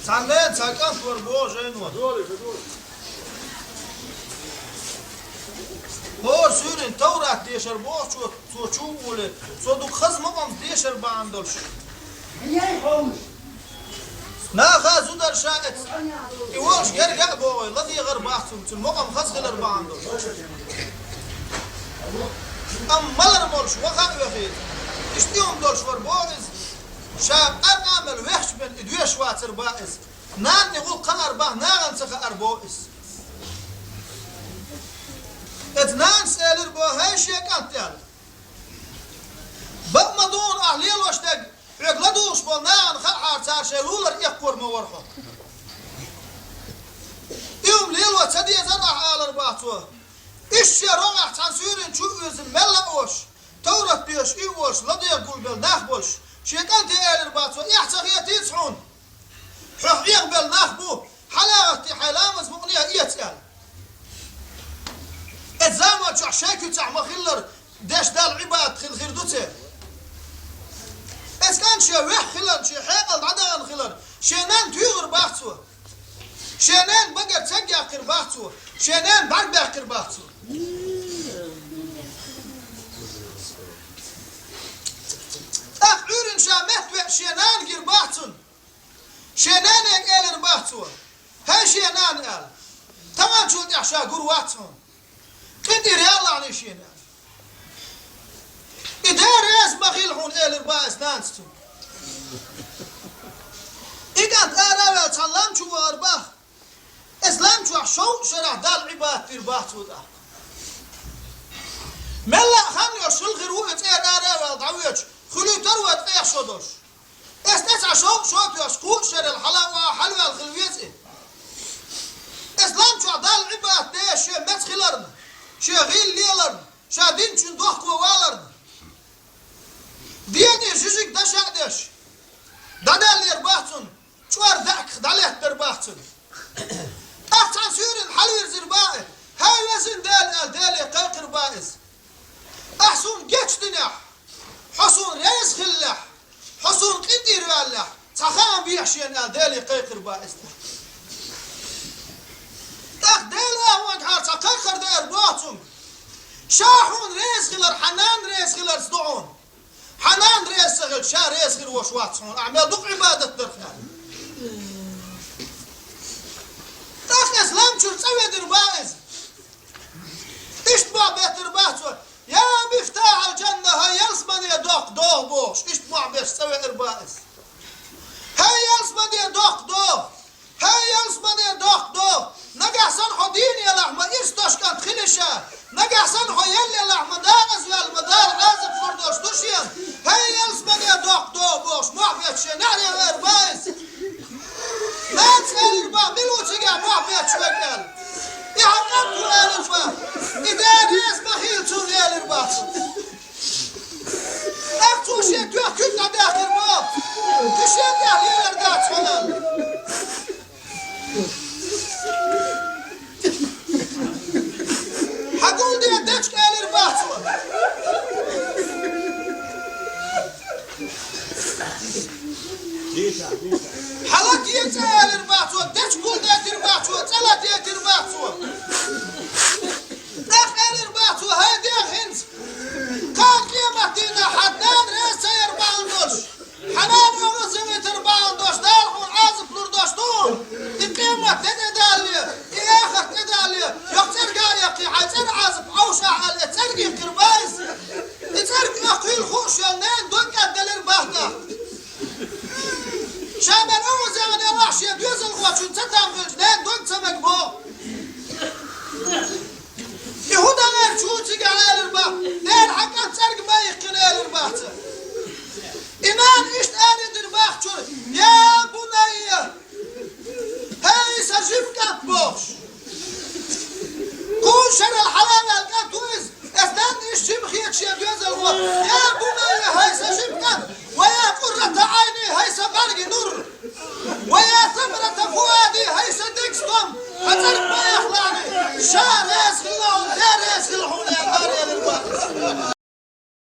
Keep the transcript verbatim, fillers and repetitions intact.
Цхьаннена цхьа кӀант вара боху жайно. ХӀора суьйрана Таврат дешар бохучо, цо чу а волий, цо дукха хаза мукъамца дешар бахьана долуш. Наха зударша эца, и волуш герга а богӀий, ладегӀар бац цунна, цуьнан мукъам хаза хилар бахьана долуш. Амма малар молуш ваха а вехий, иштта хӀума долуш вара боху иза, ша къаркъа мел вехча бен и доьшуш вацар бах иза. Нанна и гӀуллакх хаар бах, нахана ца хаар боху иза. Эцу нанас элира боху: «ХӀай шен кӀант, — аьлла, — бакъ ма ду хьуна ахь лелош дерг, хьоьга ладугӀуш болу нахана хаахьара цара шайн лулара эккхор ма вара хьо. И хӀума лело ца дезара ахь», — алар бах цо. Иштта шен рогӀехь цхьана суьйрана чу а вирзина мелла а волуш, Таврат доьшуш и а волуш, ладегӀа гулбелла нах болуш, шен кӀанте элира бах цо: «Эхь ца хетийца хьуна? Хьо хьехабелла нах бу, хьала а гӀаттий, хьайн ламаз мукъане а эца», — аьлла. Эцу заманчохь шайн куьцахь ма-хиллара деш Далла Ӏибадат хила хир ду церан. Эцу кӀанта шен вехха хиларна, шен хьекъал дӀадахана хиларна, шен нанна туьйхира бах цо. Шен ненан багара цег яьккхира бах цо. Шен ненан бӀаьрг баьккхира бах цо. ТӀаккха Ӏуьйранна ша меттавеъча шен нана гира бах цунна. Шен нане элира бах цо: «ХӀай шен нана, — аьлла, — таханчул тӀаьхьа ша гур вац хьуна. КъинтӀера ялалахьаний шена», — аьлла. «И Дела реза ма хила хьуна», — элира бах эцу нанас цунна. И кӀант ара а ваьлла цхьана лам чу вахара бах. Эцу лам чохь шовзткъа шарахь Далла Ӏибадат дира бах цо тӀаккха. Мелла а хан йолуш хилла хир ву и цӀера ара а ваьлла дӀавоьдуш, хуьлуьйтур вай ткъех шо долуш. Эцу тӀе цхьа шовзткъа шо а тоьхча, кхузткъа шарел хьала а ваха хьалаваьлла хила веза и. Эцу лам чохь Далла Ӏибадат деш шен меца хиларна, шен гӀийла леларна, ша динчун дохко валарна, дегӀе жижиг даш а деш, дӀадаьллера бах цунна, чӀор даьӀахках дӀалеттара бах цунна. ТӀаккха цхьана суьйрана хьалавирзира бах и: «ХӀай везан Дела», — аьлла, Деле кхайкхира бах иза. «Ахь суна гечдинехь, хьо суна реза хиллехь, хьо суна къинтӀера ваьллехь, цхьа хаам бехьа шена», — аьлла, Деле кхайкхира бах иза. ТӀаккха Дела ахьа вангахьара цхьа кхайкхар деара боху цуьнга: «Ша хьуна реза хилар хьан нана реза хиларца ду хьуна. Хьан нана реза ца хилча, ша реза хир волуш вац хьуна, ахь мел дукха Ӏибадат дарх», — аьлла. ТӀаккха эцу лам чуьра цӀа ведира бах иза. Иштта бохь беттара бах цо: «Я мифтахьал-жанна, хӀай ялсамане доккха догӀа», — бохуш, иштта бохь беш цӀа веара бах иза. «ХӀай ялсамане доккха догӀа! ХӀай ялсамане доккха догӀа! Нагахь санна хьо дийна елахь, ма ирс долуш кӀант хили ша! Нагахь санна хьо елла елахь, ма декъаза ваьлла, ма Дала Ӏазап лур долуш ду шена! ХӀай ялсамане доккха догӀа!» — бохуш, бохь бетташ шен неӀаре веара бах иза. Нанас элира бах: «Мила ву цигахь бохь бетташ верг?» — аьлла. «И хьан кӀант ву», — элира бах. «И Дела реза ма хила цунна», — элира бах цо. ТӀаккха цо шен тоьхна куьг дӀадаьккхира бах. И шен тӀехь лелар дац хьуна. «Хьан гулде дечка», — элира бах цо. «Хьан латте цӀа», — элира бах цо, дечка гулдайтира бах цо, цӀа латийтира бах цо. ТӀаккха элира бах цо: «ХӀай дегӀ, хӀинца кхана къематдийнахь хьан нана реза ца яр бахьана долуш, хьан нана оьгӀаз ца витар бахьана долуш, Дала хьуна Ӏазап лур долуш ду хьуна. И къемат де тӀедалале, и эхарт тӀедалале, йоккха цӀерга а яккхий, хьайн цӀеран Ӏазап Ӏовшахь», — аьлла, и цӀерга йиккхира бах иза. И цӀерга оьхкийла хууш йолу нана дог кӀадделира бах тӀаккха. Ша мел оьгӀазъяхна елахь, шен доьзалхочун ца там хилча,